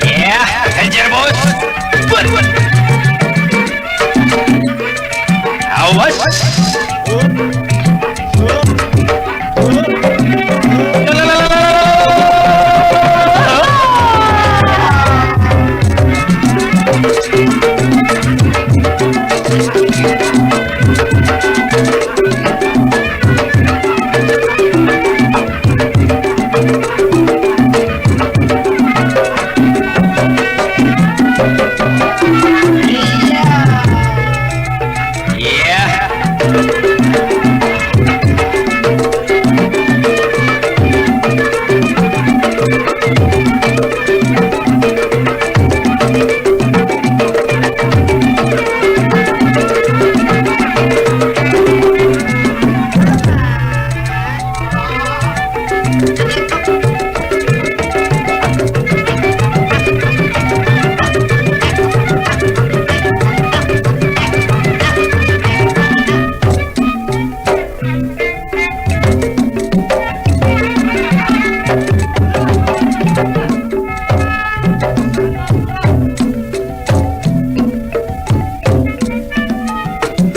Ya, kejar bos. Buat, buat. Awas.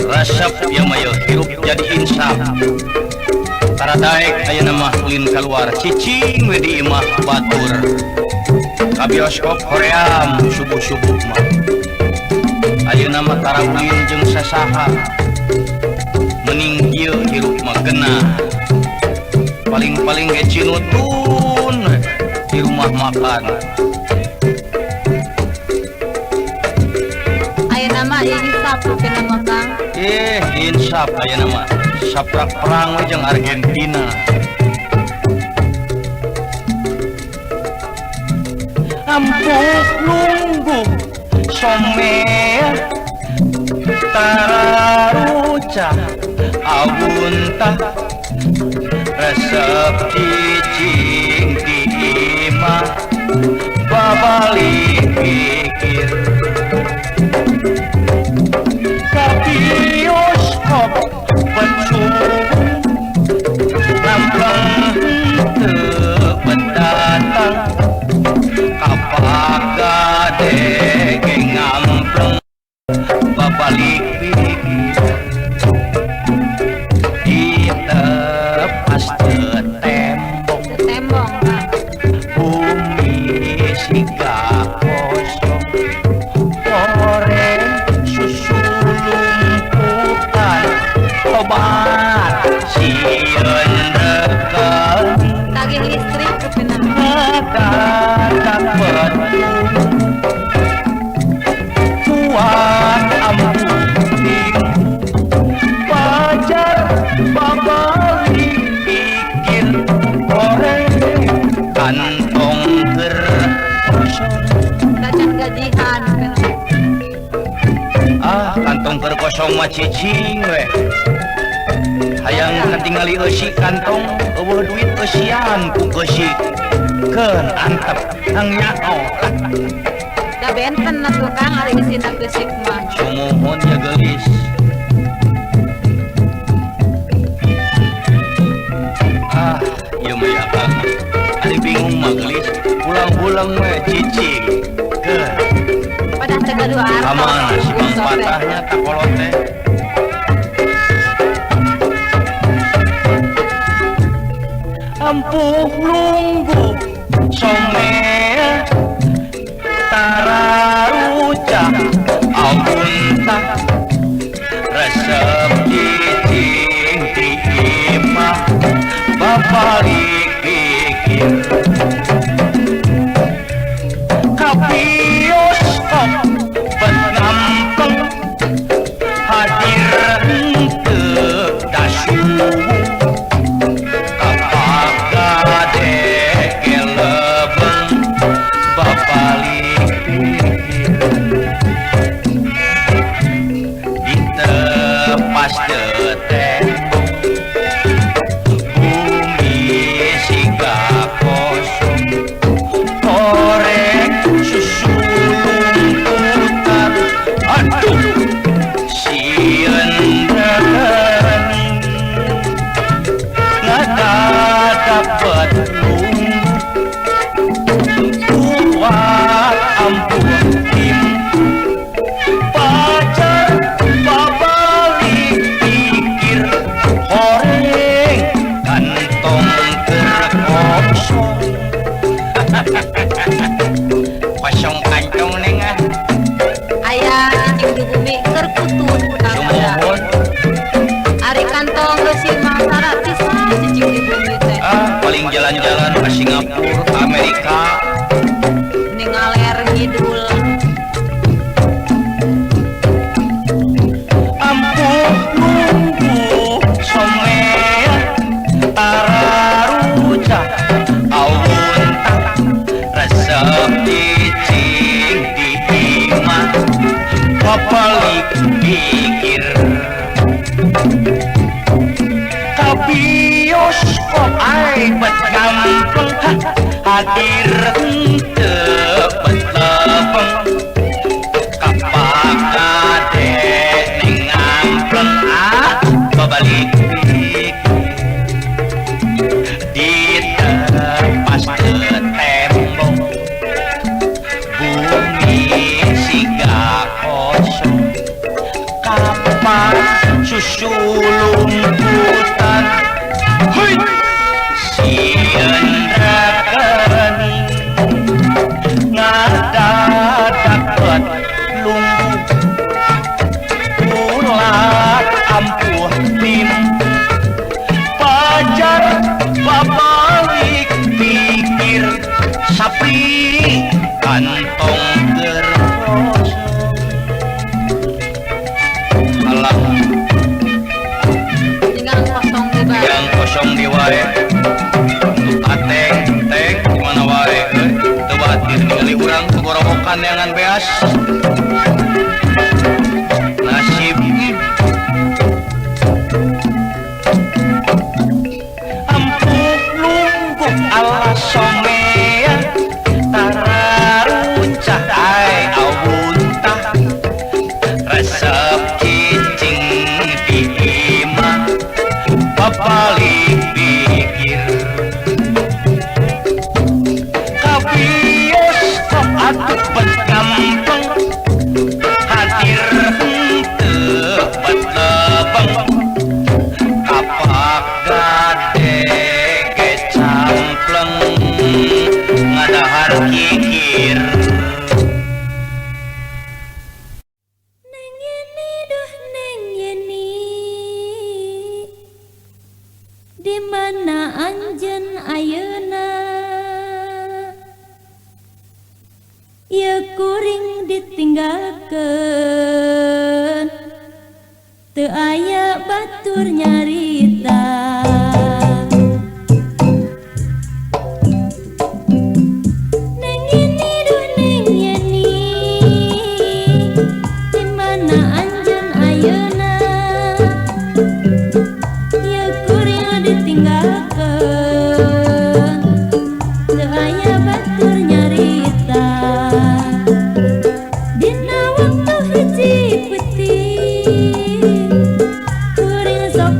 Resep ya mah hirup jadi insaf. Taradaek ayeuna mah ulin keluar cicing we di imah batur. Ka bioskop hoream subuh-subuh mah. Ayeuna mah tara ulin jeung sasaha. Mending kieu hirup mah genah. Paling-paling ge cinutun we di rumah makan. Ayeuna mah insaf rupina mah Kang. Insaf ayeuna mah. Saprak perang we jeung Argentina. Ampuh nunggu somea tararuca abuntah resep cicing di imah babalik pikir ka bioskop becung nampleng teu bedatang kapagade ge ngampleng babalik pikir ditepas teu tembok Tembong Kang. Bumi siga kosong koreng susu lumputan tobat sieun reken Tagih listrik rupina mah. Dadak petung kuat ampuh pajar babalik pikir koreng kantong keur kosong. Tacan gajihan rupina mah. Ah, kantong keur kosong mah cicing we. Hayang katingali eusi kantong eueuh duit eusian ku geusik. Keun antep hang nyaho. Da benten atuh Kang ari isina geusik mah. Sumuhun ya geulis. Ah, ieu mah ya Kang. Ari bingung mah geulis, pulang-pulang we cicing. Keun. Padah teu gaduh artos. Kamana si Mang Patahnya takolot teh? Ampuh lungguh somea tararuca abuntah resep cicing di imah babalik pikir ka bioskop bet ngampeng hadir henteu dasuwu kapagade ge lebeng babalik pikir ditepas teu tembong bumi siga kosong. Lungguh kuat ampuh tim pacar babalik pikir horeng kantong terkosong. Kosong kantong neng ah. Aya cicing di bumi keur kutut. Sumuhun. Ari kantong leusi mah tara pisan cicing di bumi teh. Ah, paling jalan-jalan ke Singapura, Amerika. Ningaler ngidul. Ampuh lungguh somea tararucah awuntah resep cicing di imah papalik pikir ka bioskop ai bet gampeng hadir henteu bet lepeng kapakade ning ngampleng ah babalik pikir ditepas ke tembok bumi siga kosong kapan susulumputan hui sieun rekening ngadadaket lungguh ulat ampuh tim pajar babalik pikir sapi kantong gerkosong. Alah Tinggal kosong di bae. Yang kosong di wae. Untuk ateng teng di mana wae euy. Teu batir ningali urang kegorowokan neangan beas. Nasib ampuh lungguh ala somea tararuncah ai awuntah resep cicing di imah papalik pikir ka bioskop atuh bet gampeng hadir henteu bet lepeng kapak gade ge campleng ngadahar kikir. Neng Yeni duh Neng Yeni, di mana anjeun ayeuna? Ieu kuring ditinggalkeun, teu aya batur nyarita. Neng Yeni duh Neng Yeni, di mana anjeun ayeuna? Ieu kuring ditinggalkeun, teu aya batur nyarita. Dina waktu hiji peuting, kuring sok.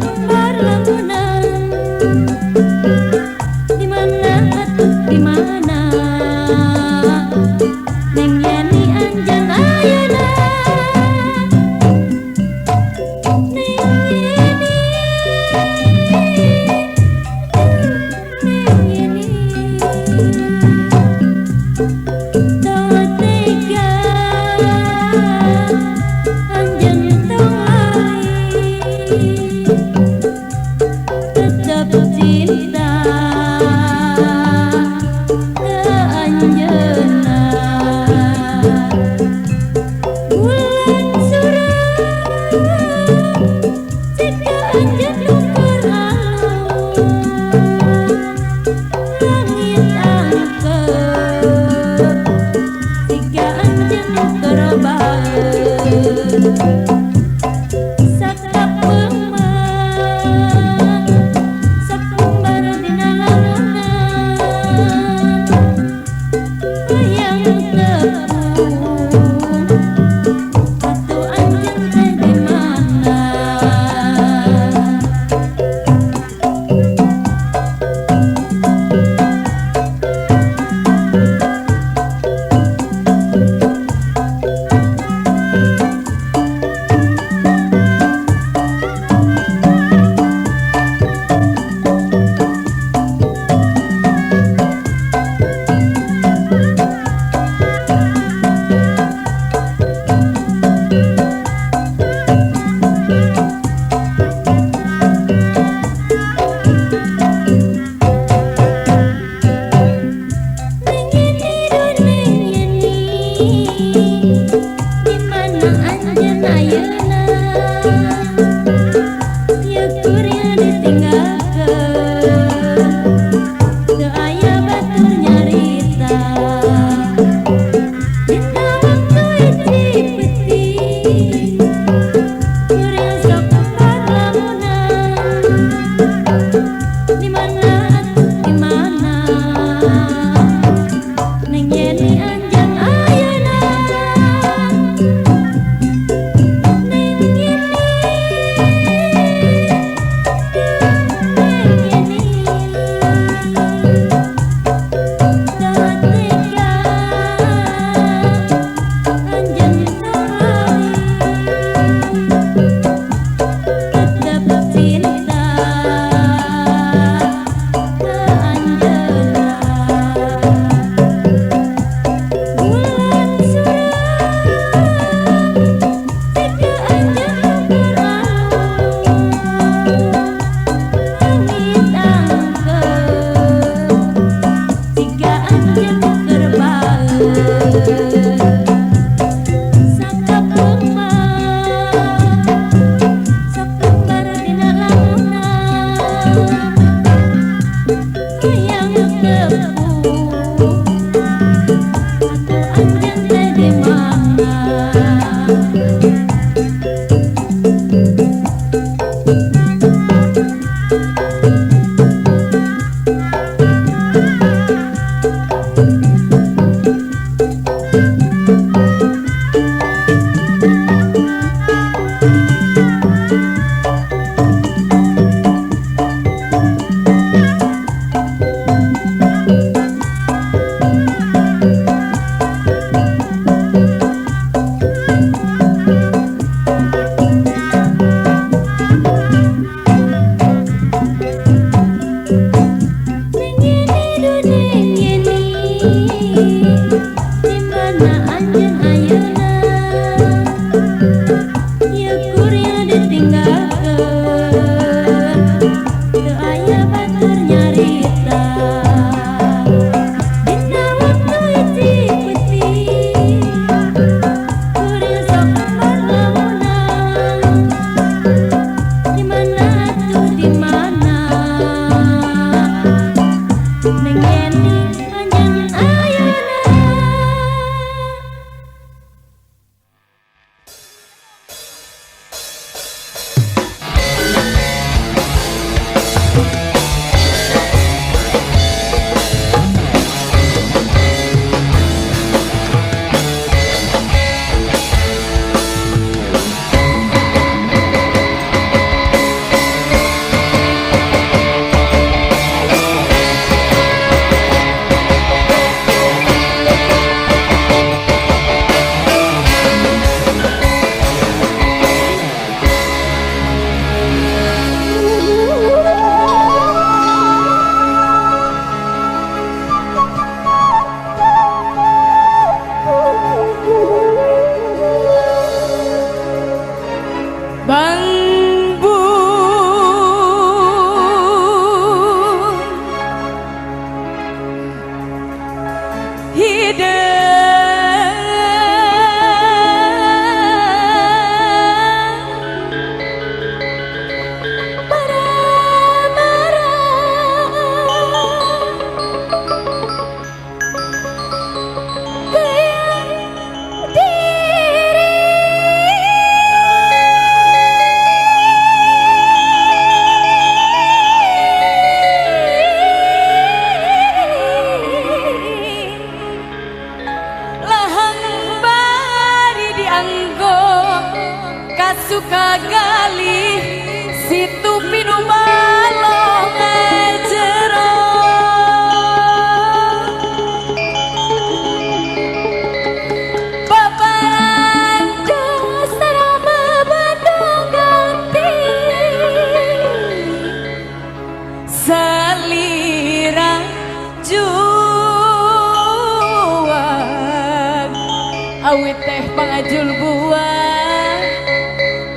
Awi teh pangajul buah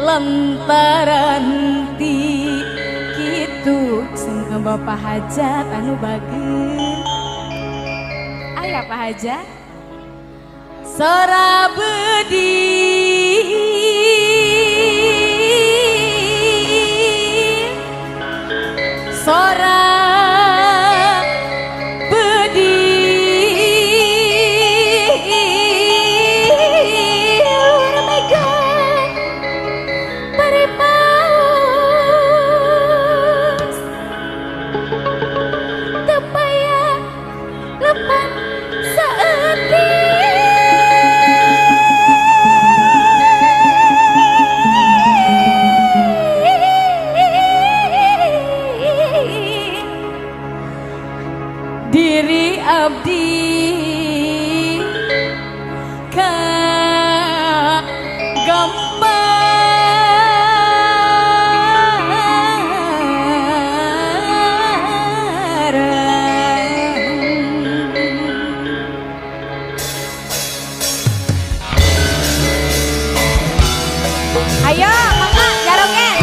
lantaran ti kitu cenah Bapak Hajat anu bager. Aya Pak Hajat sora bedi sora bedi luar mega paripaos teu paya lepat saeutik diri abdi ka gambaran. Ayo, mangga jaroget.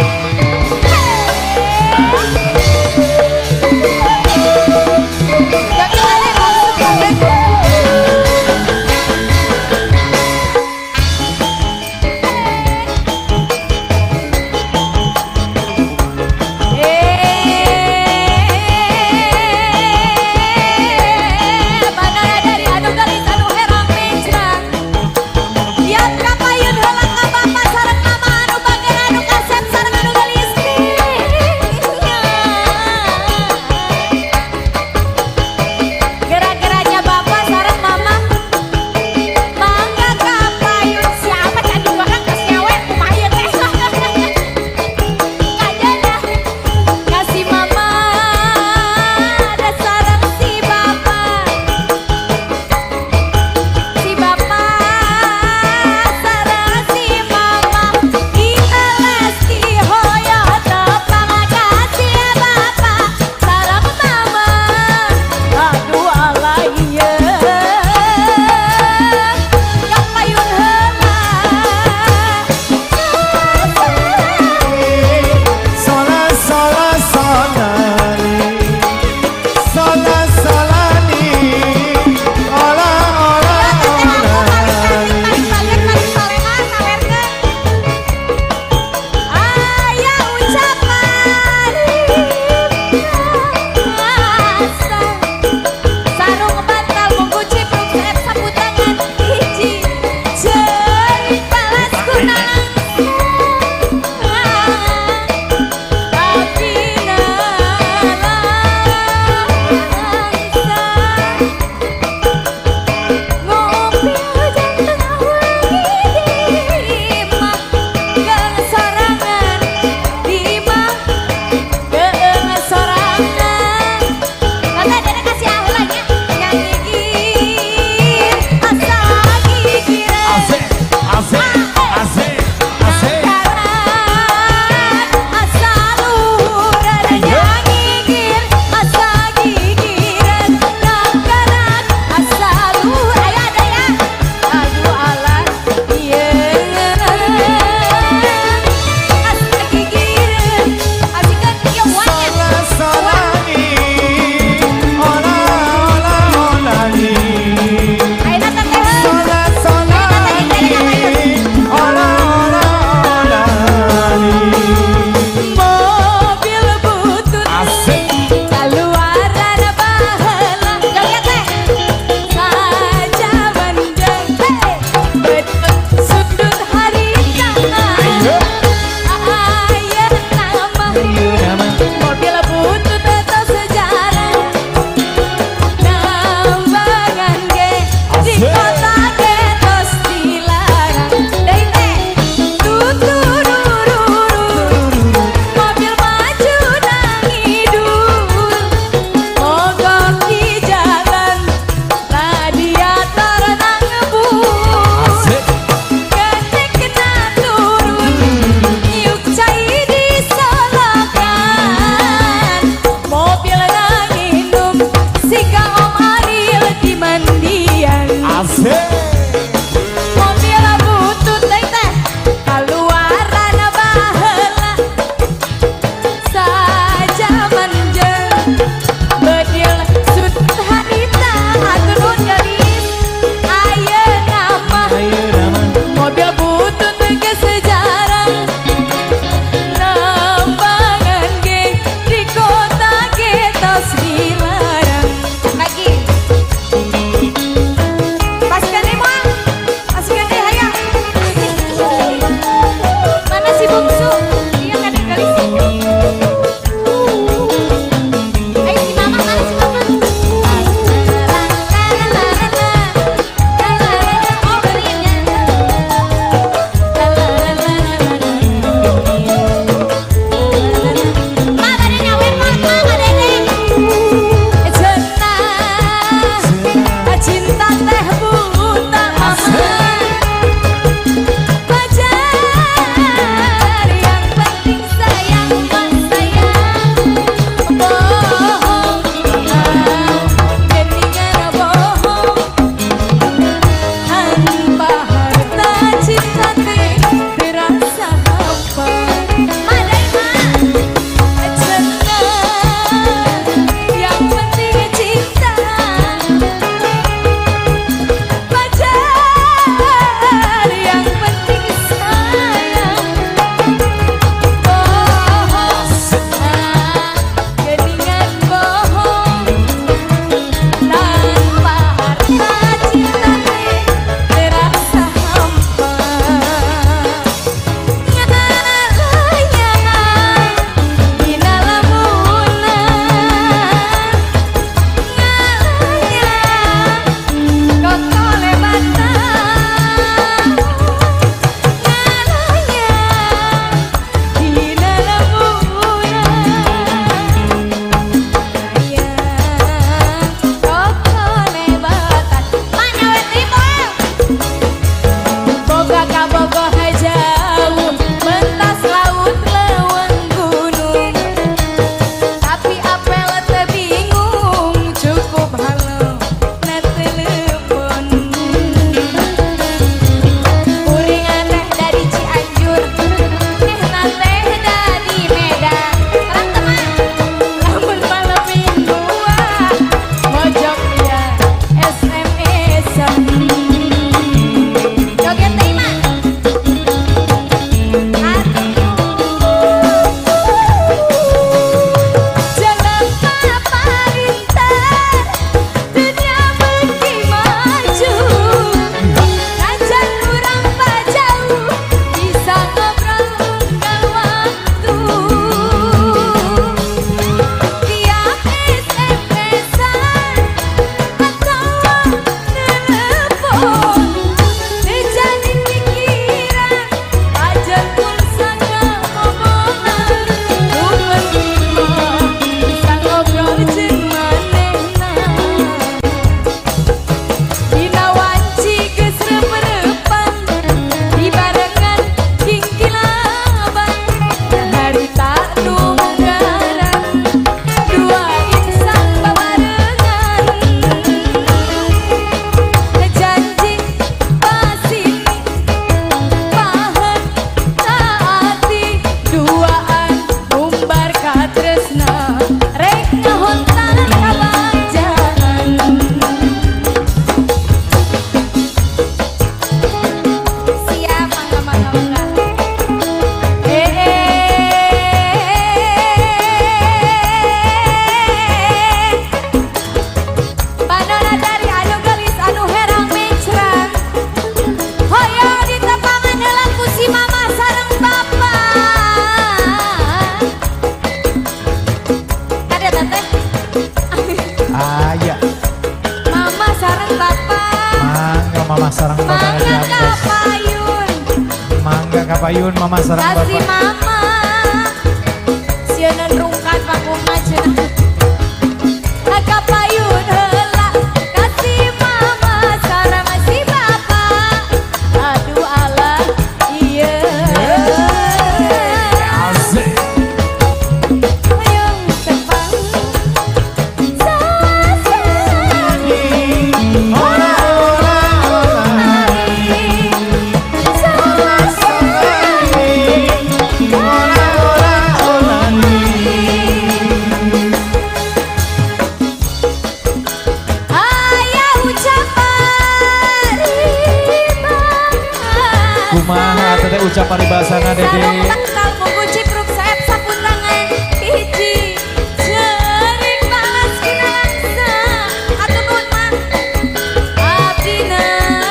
Joget. Mama sarang bapak Mangga diampes. Kapayun. Mangga kapayun mama sarang Kasih bapak. Mama. Sieun rungkat pakumah cenah. Kapayun heula kasih mama sareng si bapak. Aduh Allah iya. Asik. Hoyong tepang sasani. Ola ola ola. Sasani. Ola ola ola. Aya ucapan ribas. Kumaha teteh ucap paribasana Dede? Sarung tangkal buku cipruk saep sapu tangan hiji cerik balas kinalangsa atur nuhun mah abdi nalangsa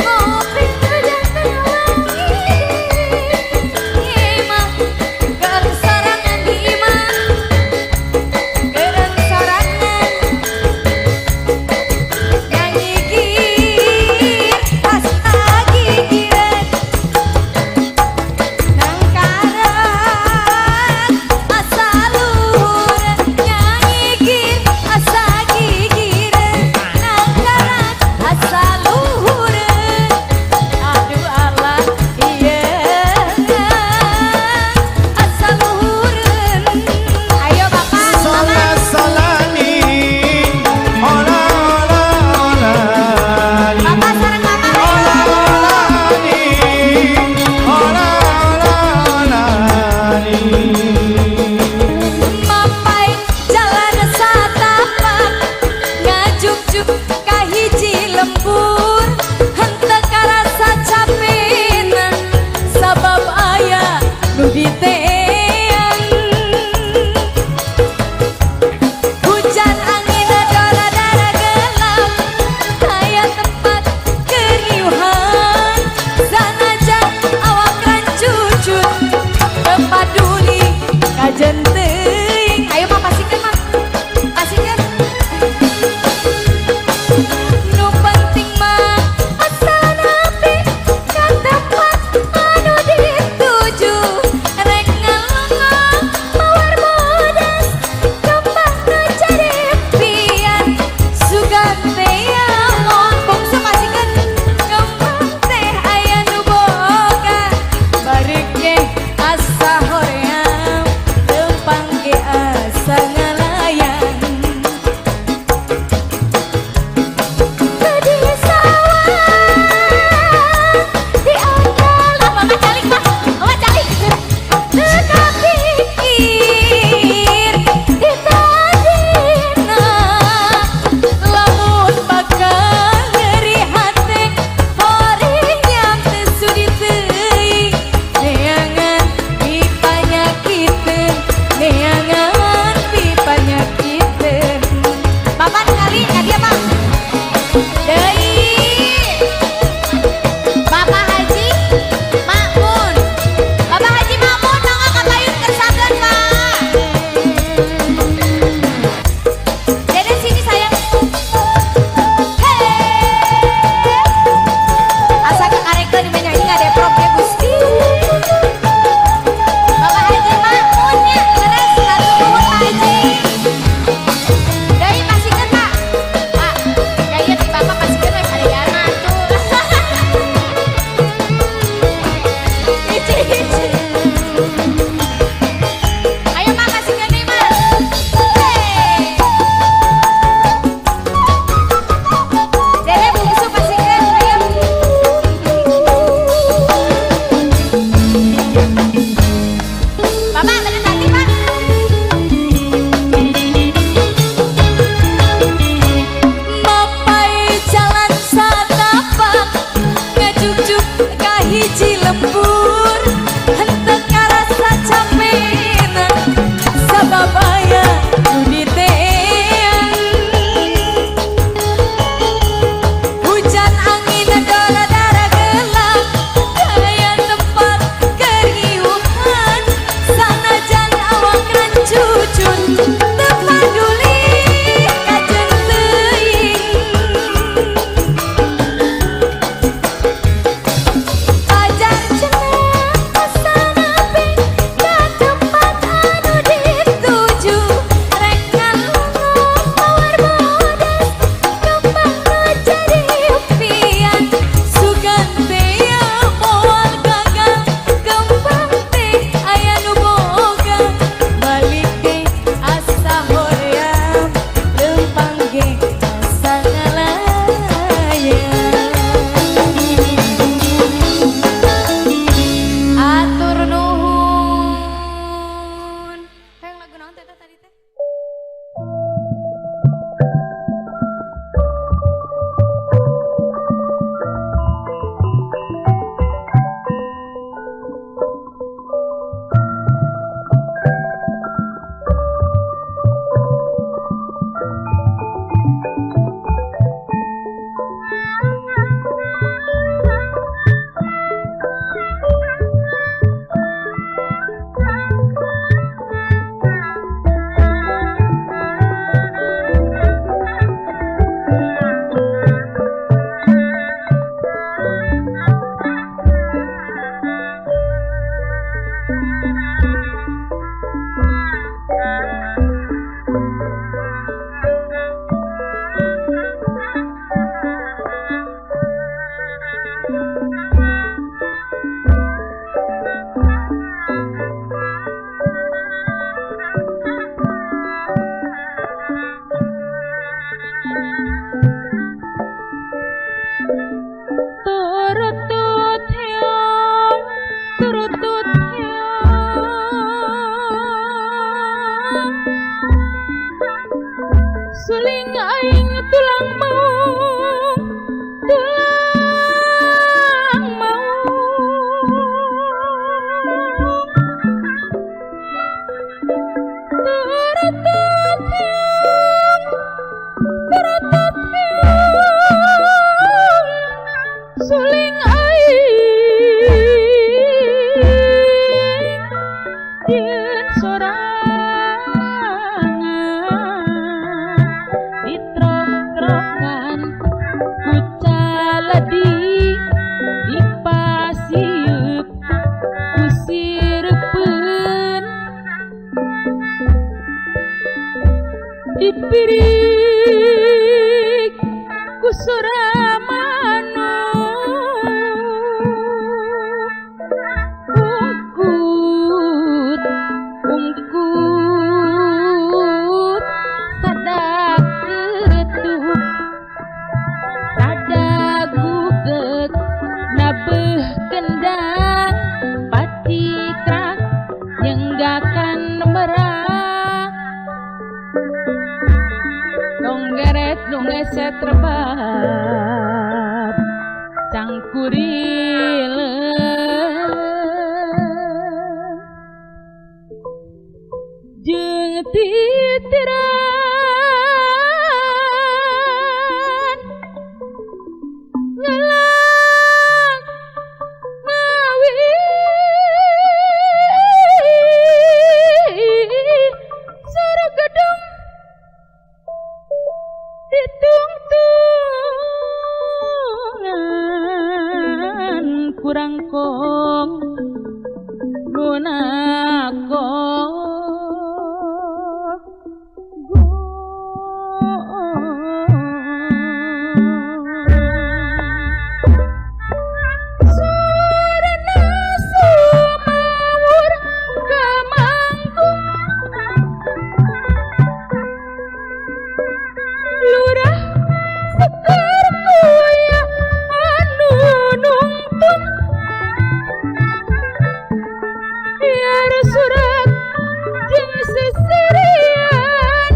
ngopi jantan wangi imah keeng sorangan di imah keeng sorangan nyanyi gir asa gigireun nangkarat asa luhur nyanyi gir asa gigireun nangkarat asa luhur aduh Allah iya asa luhureun ayo bapak mama. Salah salani. Ola ola ola. Bapak sareng mama. Ola ola ni. Ola ola ola ni. Mapai jalan satapak ngajukjuk ka hiji lembur henteu karasa capena sabab aya nu diteang hujan angin dara-dara gelap aya tempat keriuhan sanajan awak rancucut teu paduli kajen teuing ayo mah pasikeun mah pasikeun nu penting mah asa nepi ka tempat anu dituju rek ngalongok mawar bodas kembang nu jadi impian sugan teh yaon bungsu pasikeun kembang teh aya nu boga bari ge asa hoream leumpang. Dipirik ku sora manuk ungkut ungkut sadak ketup sadak gugek nabeuh kendang pacikrak nyenggakan merak tonggeret nu ngeset rebab cangkurileung jeung titiran ngelak ngawi sora gedung ditungtungan kurang kong lunakong lurah sekar kuya anu nungtun biar surat jeung seserian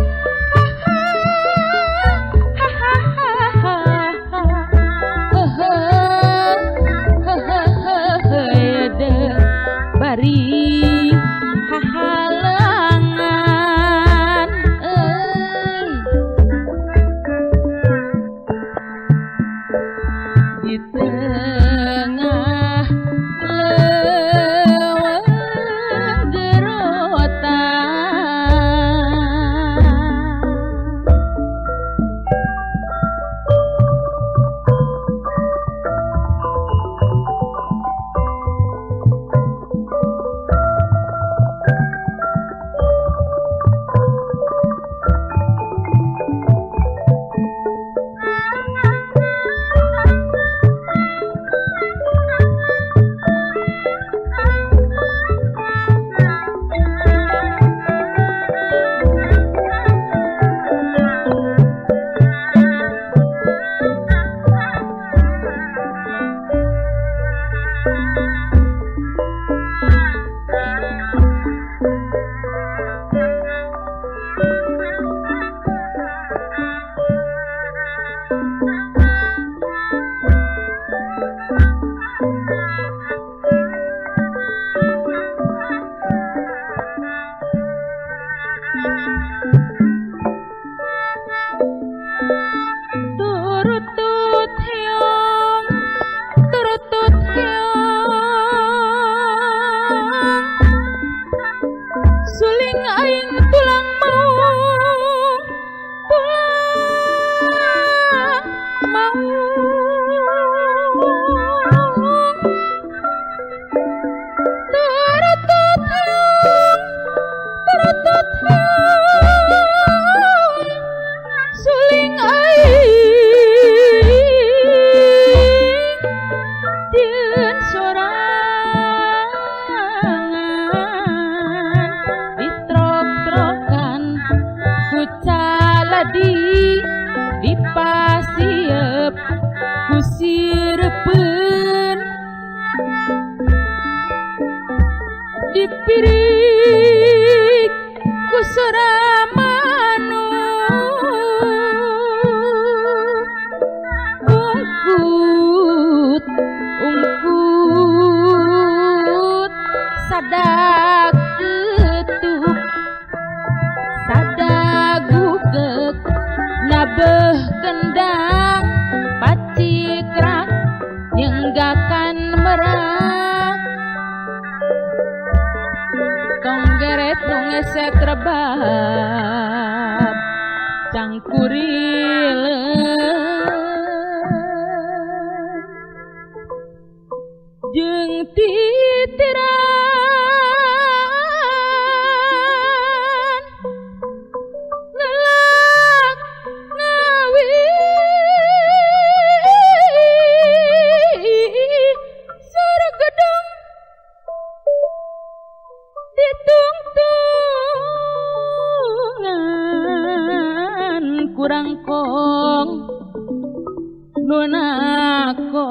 bari hahalangan euy di tengah leuweung gerotan. Turutut heong, turutut heong, suling aing tulang maung, tulang maung. Turutut heong, turutut heong, suling aing jeung sorangan ditrok-trokan ku caladi dipasiep ku sirepeun dipirik ku sora manuk ungkut ungkut sadak ketup sadak gugek nabeuh kendang pacikrak nyenggakan merak tonggeret nu ngeset rebab cangkurileung jeung titiran ngelak Burangkong nunako.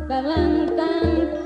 Kalangkang.